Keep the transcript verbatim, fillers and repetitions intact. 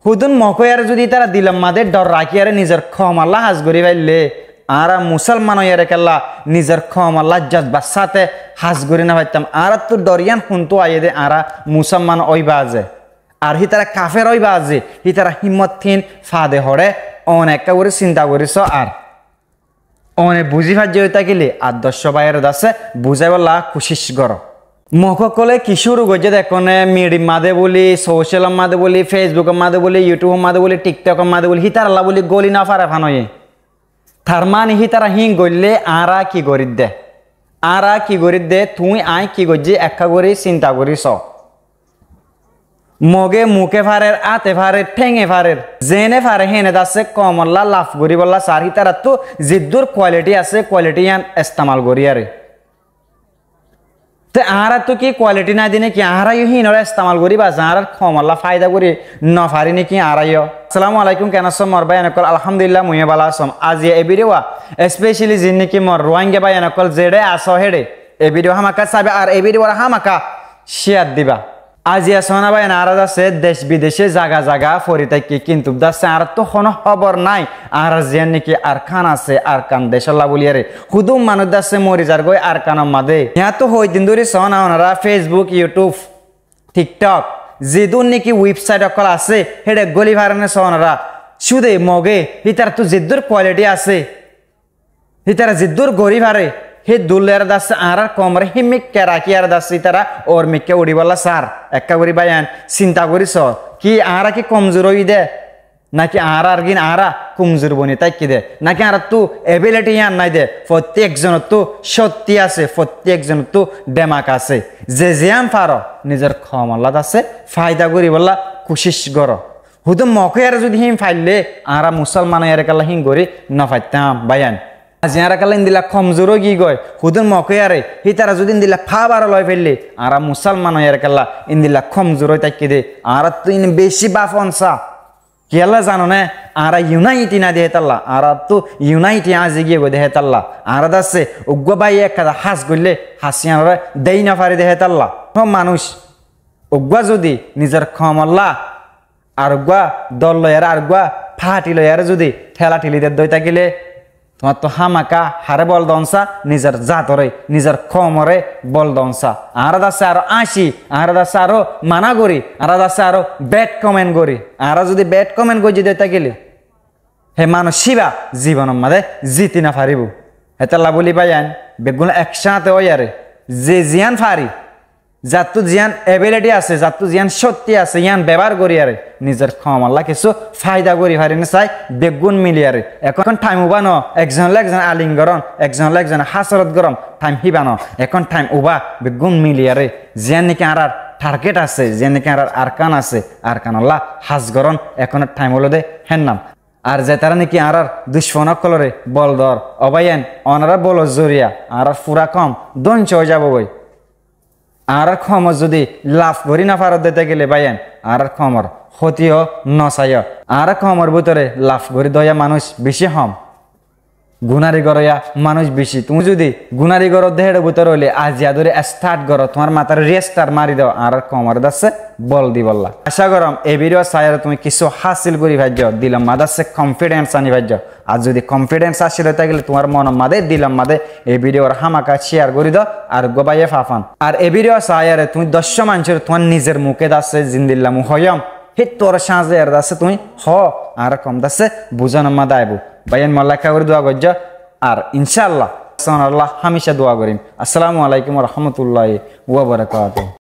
Hudún mokói aré zudi ítara dilor mazé dhor rakí aré nizor koumollá has gorí faillé, añára musólman óiyaré kiyólla nizor koumollá jozbar sáte has gorí nofaittam. Añáráttu dhor yían hontú aiyé dé añára musólman óiba ze. Ar hítara kafér óiba ze, hítara hímmot hín fade hoçé, one ekká gorí sinta gorí só ar. One buzí faijjó tákile ar doccwá báiyoré dassé buzáibollá kucíc goró. Mokói ókkolé ki cúru goijjé dé ekkóne, miçir mazé bóli, sócalor mazé bóli, Facebookor mazé bóli, YouTubeor mazé bóli, TikTokor mazé bóli, hítarallá bóli góli nofaré fán óiye. Tar mani hítara híin goillé añára ki gorídde? Añára ki gorídde? Tuñí aññí ki goijjí ekká gorí sinta gorí só. Mogé muké farer, áte farer, thénge farer, zeéne fare héne dassé koumollá laf goríbollá sar. Hítarattú ziddúr kualiti asé, kualiti yían estemal goríyaré. Te añáráttu ki kualiti nái dé néki? Añára yó híinoré estemal goríba ze añárár koumollá fáida gorí nofarí néki añára yó? Assalamu alaikum, ken asó mor báiyain ókkol? Alhamdulillah, mui yó bála asóm. Aziya e bídiyo wa especially zin néki mor Ruáingga báiyain ókkol zeçé asó héçe e bídiyo hámaka saiba ar e bídiyo wará hámaka cíyar diba. Aziya sóna báiyain, añára dassé dec bidecé zaga zaga fori táikki, kintu dassé añáráttu honó hóbor nái. Añárar ziyán néki Arkan asé, Arkan decólla bóliyaré hudún manúic dassé mori zargói Arkanor mazé. Yíantu hoiddin dóri sóna onará Facebook, YouTube, TikTok, zidún néki website ókkol asé héçe góli faréne sónará. Cúde mogé hítarattú ziddúr kualiti asé, hítara ziddúr gorí fare, hé dúr loiyaré dassé añárár koumoré hímmikka rakíyaré dassé hítara ór mikká uçíbollá sar. Ekká gorí báiyain sinta gorí só, ki añára ki komzur óiyi dé? Náki añára argín añára komzur boni táikki dé? Náki añáráttu ebiliti yían nái dé? Fottí ekzonottú cótti asé, fottí ekzonottú dhemak asé. Ze ziyán faro nizor koumollá dassé fáida goríbollá kucíc goró. Hudún mokói aré zudi híin faillé añára musólman óiyaré kiyólla híin gorí nofaittam báiyain. Azi añára kiyólla endilla komzur óigiyoi, hudún mokói aré hítara zudi endilla fáwar loi faillé añára musólman óiyaré kiyólla endilla komzur ói táikki dé? Añáráttu ín bicí báfon sa. Kiyólla zanoné? Añára yunaiti nái dé hétalla, añáráttu yunaiti azi giyói dé hétalla. Añára dassé uggúa báiye ekkán has goillé has yíanoré dei nofarí dé hétalla. Hó manúic uggúa zudi nizor koumollá ar uggúa dol loiyaré, ar uggúa fati loiyaré zudi théla theli dedde ói tákile, tuáñráttu hámaka haré bol don sa? Nizor zatoré, nizor koumoré bol don sa. Añára dassé aró áñci, añára dassé aró maná gorí, añára dassé aró bed komen gorí. Añára zudi bed komen goijjí dé tákile, hé manúic cíba zibonor mazé ziti nofaríbou. Hétalla bóli báiyain, beggún ekcáñte óiyaré ze ziyán fari, zattú ziyán ebiliti asé, zattú ziyán cótti asé, yían bebohár goríyaré nizor koumollá kissú fáida gorí faríne sai beggún miliyaré. Ehón thaim uibá no ekzonollá ekzon aling gorón, ekzonollá ekzon hásorot gorón, thaim híba no. Ehón thaim uibá beggún miliyaré ziyán néki añárár target asé, ziyán néki añárár Arkan asé, Arkanollá has gorón. Ehón thaim óilde hénnam. Ar zetará néki añárár ducmon ókkolóre bol dor, ó báiyain, onorár bolor zoriya añárár fura koum dóngco ói zabogói. Añárár koumor zudi laf gorí nofaró dé tákile báiyain, añárár koumor hóti yó nosaiyó. Añárár koumor bútore laf gorí dóiya manúic bicí hom, gunári goróiya manúic bicí. Tuñí zudi gunári goró dé héçe bútore óile aziya dóri start goró, tuáñr matáre restart mari do, añárár koumoré dassé bol dibollá. Acá goróm e bídiyo saiyóre tuñí kissú hásil gorí faijjó, dilor mazé dassé confidence aní faijjó. Ar zudi confidence asíl ói tákile tuáñr monor mazé, dilor mazé e bídiyo hámaka cíyar gorí do, ar uggúa báiye fafán. Ar e bídiyo saiyóre tuñí doccwá maincóre tuáñr nizor muké dassé zendilla mui hoiyóm, hé tuáñr cáñze ar dassé tuñí hoó, añárár koum dassé buzánor mazé aibóu. Báiyain, molla ekká gorí dua goijjó, ar incálla sónarallá hámica dua gorím. Assalamu alaikum wa rahmatullahi wa barakatuhu.